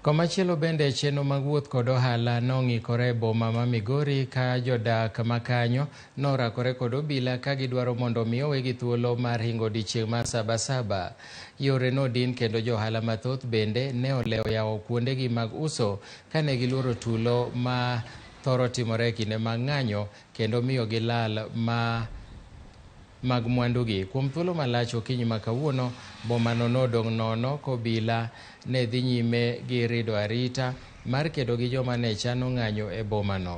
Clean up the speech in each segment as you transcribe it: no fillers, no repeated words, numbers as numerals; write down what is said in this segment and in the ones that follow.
Komachielo bende chenro mag wuoth kod ohala nong'ikore e boma ma Migori ka jodak makanyo norakore kod obila ka gidwaro mondo omi owegi thuolo mar ringo odiechieng' mar Sabasaba. Yore nodin kendo jo ohala mathoth bende ne olewo yawo kuondegi mag uso kane giluoro tulo ma thoro timore e kinde mag ng'anyo kendo miyo gilal ma mag mwandugi. Kuom thuolo malach okinyi ma kawuono, bomano nodong' nono kobila ne dhi nyime gi rido arita mar kedo gi joma ne chano ng'anyo e bomano.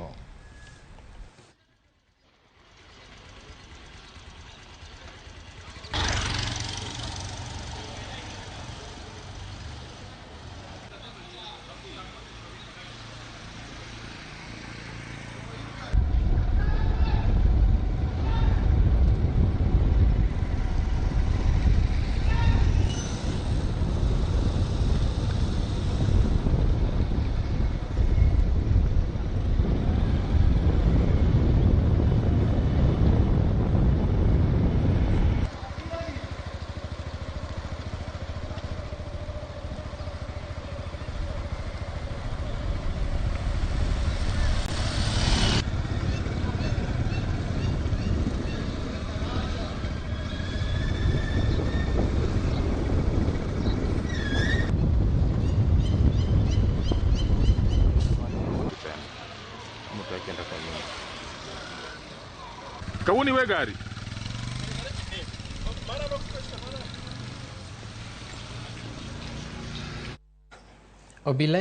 Kawuono iwe gari. Obila